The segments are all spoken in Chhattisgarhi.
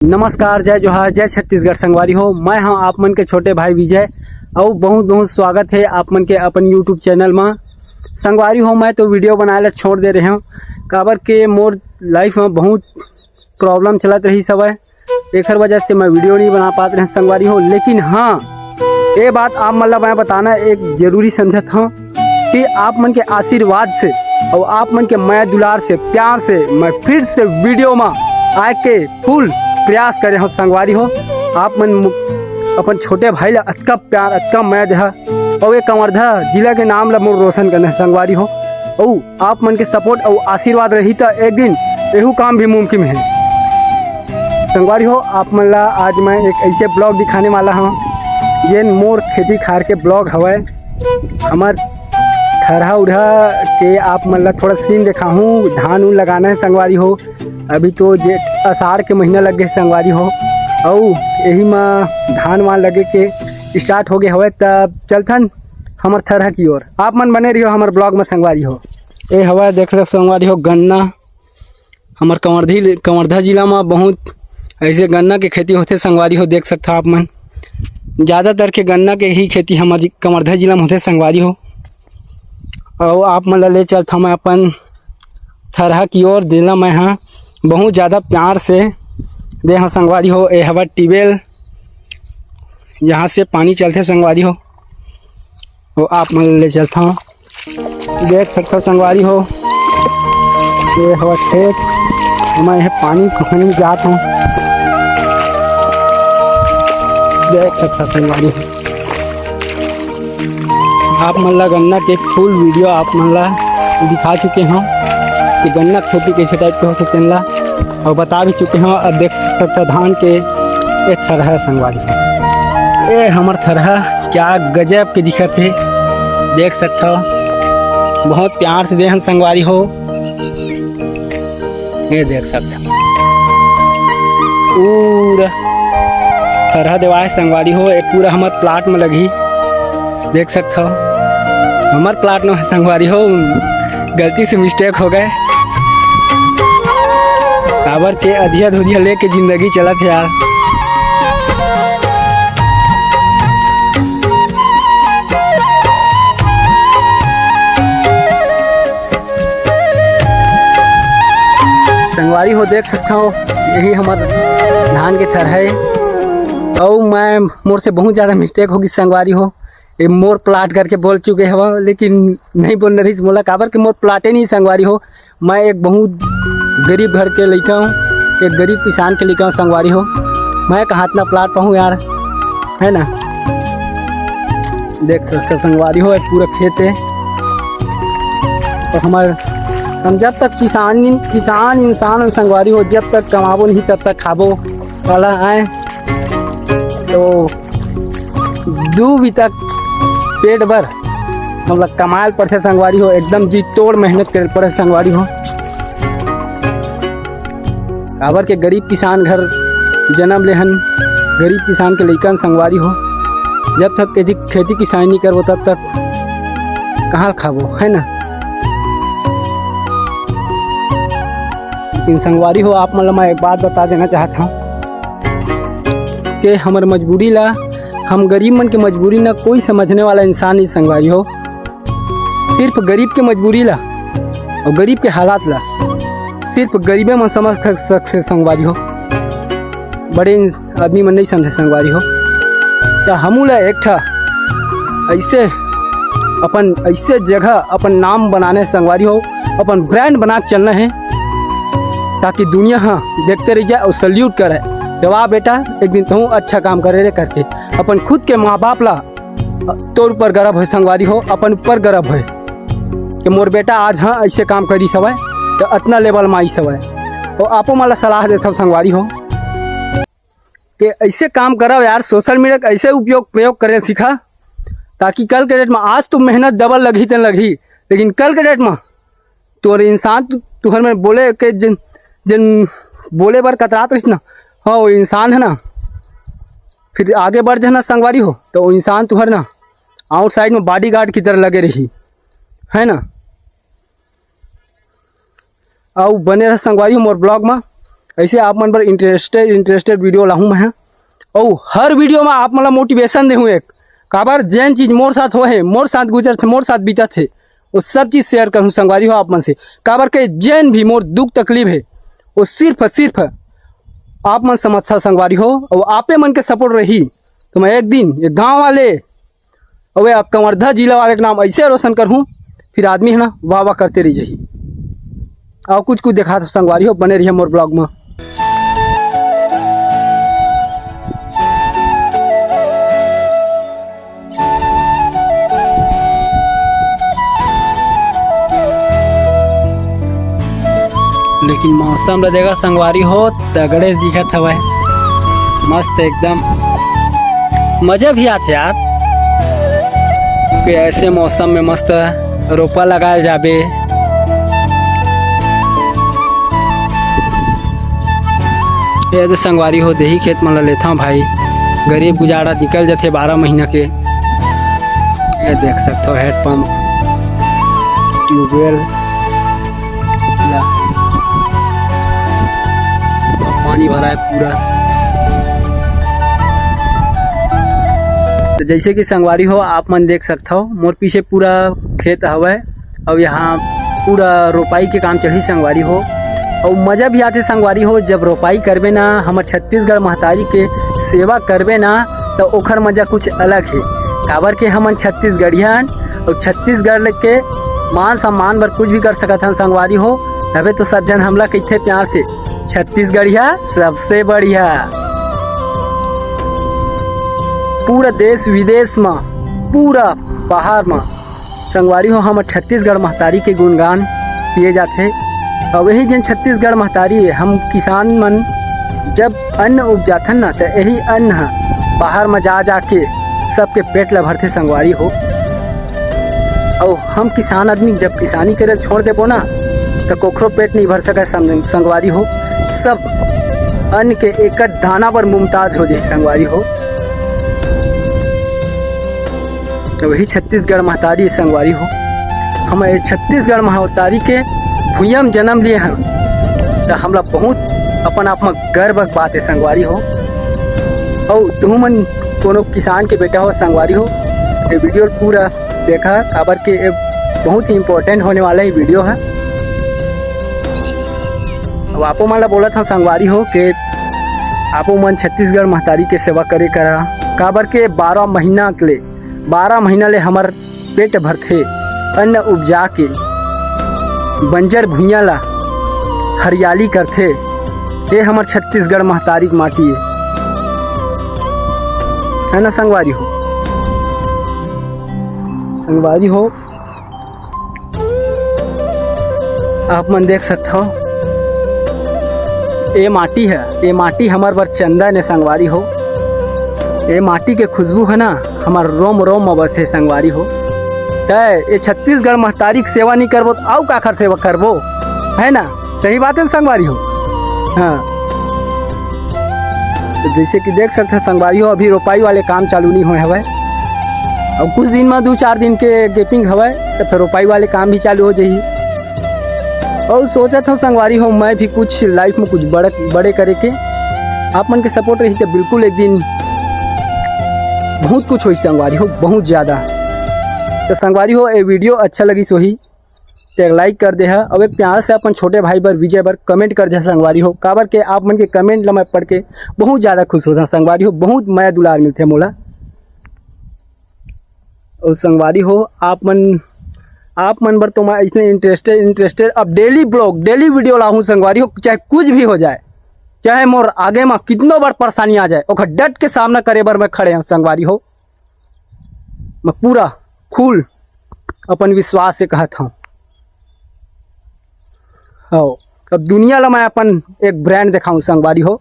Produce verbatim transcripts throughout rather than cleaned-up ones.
नमस्कार, जय जोहार, जय छत्तीसगढ़ संगवारी हो। मैं हूं आप मन के छोटे भाई विजय, अउ बहुत बहुत स्वागत हे आप मन के अपन YouTube चैनल म। संगवारी हो, मैं तो वीडियो बनाए ला छोड़ दे रहे हूं, काबर के मोर लाइफ म बहुत प्रॉब्लम चलत रहिस हवय, एखर वजह से मैं वीडियो नहीं बना पात रहे संगवारी हो। लेकिन हाँ, ये बात आप मन ला मैं बताना एक जरूरी समझत हूँ कि आप मन के आशीर्वाद से और आप मन के मया दुलार से, प्यार से मैं फिर से वीडियो में आए के फुल प्रयास करे हूँ संगवारी हो। आप मन मु-, अपन छोटे भाई ला अतका प्यार, अतका मया देहा और ये कवर्धा जिला के नाम ला मोर रोशन करना है संगवारी हो। और आप मन के सपोर्ट अउ आशीर्वाद रही त एक दिन एहू काम भी मुमकिन हे। संगवारी हो, आप मन ला आज मैं एक ऐसे ब्लॉग दिखाने वाला हूँ, जेन मोर खेती खार के ब्लॉग हवय। हमर थरहा उरहा के आप मन ला थोड़ा सीन देखाहूँ। धान उन लगाना है संगवारी हो, अभी तो जेठ अषाढ़ के महीना लग गए संगवारी हो, अउ यही म धान वान लगे के स्टार्ट हो गए हवय। तब चलथन हमर थरहा की ओर, आप मन बने रहियो हमर ब्लॉग में संगवारी हो। ए हवय, देख लो संगवारी हो, गन्ना। हमर कवर्धी, कवर्धा जिला म बहुत ऐसे गन्ना के खेती होथे संगवारी हो, देख सकथा आप मन। ज़्यादातर के गन्ना के ही खेती हमर जि-, कवर्धा जिला म होथे संगवारी हो। अउ आप मन ला ले चलथव मैं अपन थरहा की ओर, जेला मैं ह बहुत ज़्यादा प्यार से दे हव संगवारी हो। ए हवय ट्यूबवेल, यहाँ से पानी चलथे संगवारी हो। वो आप मन ले चलता हूँ। देख सकता संगवारी हो, ये हवा खेत, मैं ये पानी पकड़ने जाता हूँ। देख सकता संगवारी हो, आप मन ला गन्ना के फुल वीडियो आप मन ला दिखा चुके हूँ कि गन्ना खेती कैसे टाइप के होथे तेन ला। अउ बता भी चुके हव, अब देख सकथव धान के ए थरहा संगवारी हो। ए हमर थरहा क्या गजब के दिखत हे, देख सकथव, बहुत प्यार से दे हन संगवारी हो। ये देख सकथव पूरा थरहा देवाय संगवारी हो, ए पूरा हमर प्लाट में लगही। देख सकथव, हमर प्लाट न संगवारी हो, गलती से मिस्टेक हो गए। काबर के अधिया धुधिया लेके जिंदगी चलत हे यार। संगवारी हो, देख सकथव, यही हमर धान के थरहा हे। अउ मैं, मोर से बहुत ज्यादा मिस्टेक होगी संगवारी हो। ये मोर प्लाट करके बोल चुके हव, लेकिन नहीं बोलना रहिस मोला, काबर के मोर प्लाटे नहीं संगवारी हो। मैं एक बहुत गरीब घर के लइका हूँ, एक गरीब किसान के लइका हूँ संगवारी हो। मैं कहाँ इतना प्लाट पाहूँ यार, है ना। देख सकते संगवारी हो, एक पूरा खेत है। तो हमारे, हम जब तक किसान, किसान इंसान संगवारी हो, जब तक कमाबो नहीं तब तक खाबो वाला आए। तो दू बिता पेट भर हमला कमाए ल पड़थे संगवारी हो, एकदम जी तोड़ मेहनत करे ल पड़े संगवारी हो। काबर के गरीब किसान घर जन्म लेहन, गरीब किसान के लइकन संगवारी हो, जब तक यदि खेती किसानी नहीं करबो तब तक कहाँ ल खाबो, है ना। लेकिन संगवारी हो, आप मन ल मैं एक बात बता देना चाहत हूँ कि हमर मजबूरी ला, हम गरीब मन के मजबूरी ना कोई समझने वाला इंसान नहीं संगवारी हो। सिर्फ गरीब के मजबूरी ला और गरीब के हालात ला सिर्फ गरीबे मन समझ सक-, सकथे संगवारी हो, बड़े आदमी मन नहीं समझे संगवारी हो। त हमू ला एक ठा ऐसे अपन ऐसे जगह अपन नाम बनाने संगवारी हो, अपन ब्रांड बना के चलना है, ताकि दुनिया हाँ देखते रह जाए और सल्यूट करे कि वाह बेटा, एक दिन तू अच्छा काम करे रे करके। अपन खुद के माँ बाप ला तोर ऊपर गर्व है संगवारी हो, अपन ऊपर गर्व है कि मोर बेटा आज हाँ ऐसे काम करिस हवय, तो अतना लेवल में आइस हवय। और आपो मन ला सलाह देथव संगवारी हो कि ऐसे काम करव यार, सोशल मीडिया का ऐसे उपयोग प्रयोग करे सीखा, ताकि कल के डेट में, आज तो मेहनत डबल लगही तेन लगही, लेकिन कल के डेट में तोर इंसान तु-, तुहर में बोले के जिन, जिन बोले बर कतरात रहिस ना, हाँ, वो इंसान है ना, फिर आगे बढ़ जाना संगवारी हो, तो वो इंसान तुहर ना आउटसाइड में बॉडीगार्ड की तरह लगे रही, है ना। अउ बने रह संगवारी हो मोर ब्लॉग में, ऐसे आप मन बर इंटरेस्टेड इंटरेस्टेड वीडियो लाहूँ मैं। अउ हर वीडियो में आप मन ला मोटिवेशन देहूँ एक, काबर जेन चीज मोर साथ होए हे, मोर साथ गुजरथे, मोर साथ बीतत हे, वो सब चीज शेयर करहूँ संगवारी हो आप मन से। काबर के जेन भी मोर दुख तकलीफ हे, वो सिर्फ सिर्फ आप मन समझथव संगवारी हो, अउ आपे मन के सपोर्ट रही तो मैं एक दिन ये गाँव वाले अउ ये कवर्धा जिला वाले के नाम ऐसे रोशन करहूँ, फिर आदमी है ना वाह वाह करते रह जाही। अउ कुछ कुछ देखात हँव संगवारी हो, बने रहिए मोर ब्लॉग में। लेकिन मौसम ला देखा संगवारी हो, तगड़े दिखत हवय, मस्त एकदम मजा भी आथे यार। कि ऐसे मौसम में मस्त रोपा लगायल जाबे। ये तो संगवारी हो, देही खेत मन ला लेथव भाई, गरीब गुजारा निकल जथे बारह महीना के। ये देख सकथव हेडपंप, ट्यूबवेल, ला पानी भरा है पूरा। तो जैसे कि संगवारी हो, आप मन देख सकथव, मोर पीछे पूरा खेत हवय, अउ यहाँ पूरा रोपाई के काम चलही संगवारी हो। अउ मजा भी आथे संगवारी हो, जब रोपाई करबे ना, हमर छत्तीसगढ़ महतारी के सेवा करबे ना, तो ओखर मजा कुछ अलग हे। काबर के हमन छत्तीसगढ़िया हन, अउ छत्तीसगढ़ के मान सम्मान बर कुछ भी कर सकत हन संगवारी हो। तबे तो सब झन हमला कहिथे प्यार से, "छत्तीसगढ़िया सबसे बढ़िया।" पूरा देश विदेश म, पूरा बाहर म संगवारी हो, हमर छत्तीसगढ़ महतारी के गुणगान किए जाथे। अउ वही जन छत्तीसगढ़ महतारी हे, हम किसान मन जब अन्न उपजाथन ना, त यही अन्न ह बाहर म जा जा के सबके पेट ल भरथे संगवारी हो। अउ हम किसान आदमी जब किसानी करे ल छोड़ देबो ना, त कोखरो पेट नहीं भर सकय सं-, संगवारी हो। सब अन्न के एक दाना पर मुमताज हो जाही संगवारी हो। त वही छत्तीसगढ़ महतारी संगवारी हो। हम ये छत्तीसगढ़ महतारी के भुइयां म जन्म लिए हन, त हमला बहुत अपन आप म गर्व के बात हे संगवारी हो। अउ तुहू मन कोनो किसान के बेटा हो संगवारी हो, ये वीडियो पूरा देखा, काबर के ये बहुत ही इंपॉर्टेंट होने वाला ही वीडियो है। अब आपो मन ला बोलत हव संगवारी हो के आपो मन छत्तीसगढ़ महतारी के सेवा करे करा, काबर के बारह महीना के ले, बारह महीना ले हमर पेट भरथे, अन्न उपजा के बंजर भुइयां ला हरियाली करथे। ये हमर छत्तीसगढ़ महतारी के माटी हे, है ना संगवारी हो? संगवारी हो, आप मन देख सकथव, ए माटी ह, ए माटी हमर बर चंदन ए संगवारी हो। ए माटी के खुशबू ह ना, हमर रोम रोम म बसे संगवारी हो। तय ए छत्तीसगढ़ महतारी के सेवा नइ करबो, त अउ काखर सेवा करबो, है ना? सही बात है संगवारी हो। हाँ, तो जैसे कि देख सकते हैं संगवारी हो, अभी रोपाई वाले काम चालू नहीं होए हवय। अब कुछ दिन में, दो चार दिन के गैपिंग हवय, तो फिर रोपाई वाले काम भी चालू हो जाही। और सोचत हव संगवारी हो, मैं भी कुछ लाइफ में कुछ बड़े, बड़े करे के, आप मन के सपोर्ट रही तो बिल्कुल एक दिन बहुत कुछ होही संगवारी हो, बहुत ज़्यादा। तो संगवारी हो, ये वीडियो अच्छा लगिस होही, तो एक लाइक कर देहा, और एक प्यार से अपन छोटे भाई बर, विजय बर कमेंट कर देहा संगवारी हो, काबर के आप मन के कमेंट ला मैं पढ़ के बहुत ज़्यादा खुश होता संगवारी हो, बहुत मया दुलार मिलथे मोला। और संगवारी हो, आप मन, आप मन बर तो मैं इसने इंटरेस्टेड, इंटरेस्टेड अब डेली ब्लॉग, डेली वीडियो लाहूँ संगवारी हो, चाहे कुछ भी हो जाए, चाहे मोर आगे में कितनो बार परेशानी आ जाए, ओकर डट के सामना करे बर मैं खड़े हूँ संगवारी हो। मैं पूरा खुल अपन विश्वास से कहत हूँ। हव, अब दुनिया ला मैं अपन एक ब्रांड दिखाऊं संगवारी हो।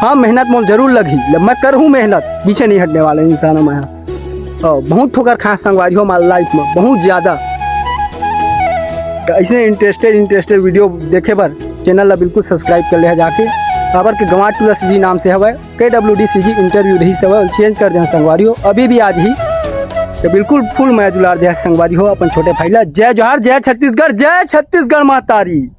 हाँ, मेहनत मोल जरूर लगही, ले मैं करहूँ मेहनत, पीछे नहीं हटने वाला इंसान हूँ मैं। हव, बहुत ठोकर खाए संगवारी हो हमारे लाइफ में, बहुत ज़्यादा। तो ऐसे इंटरेस्टेड, इंटरेस्टेड वीडियो देखे बर चैनल ला बिल्कुल सब्सक्राइब कर ले जाके। काबर के गंवार टूरा सी जी नाम से हवय, के डब्ल्यू डी सी जी इंटरव्यू रही हवय, चेंज कर देना संगवारी हो, अभी भी आज ही। तो बिल्कुल फुल मया दुलार दे संगवारी हो अपन छोटे भाई ला। जय जोहार, जय छत्तीसगढ़, जय छत्तीसगढ़ महतारी।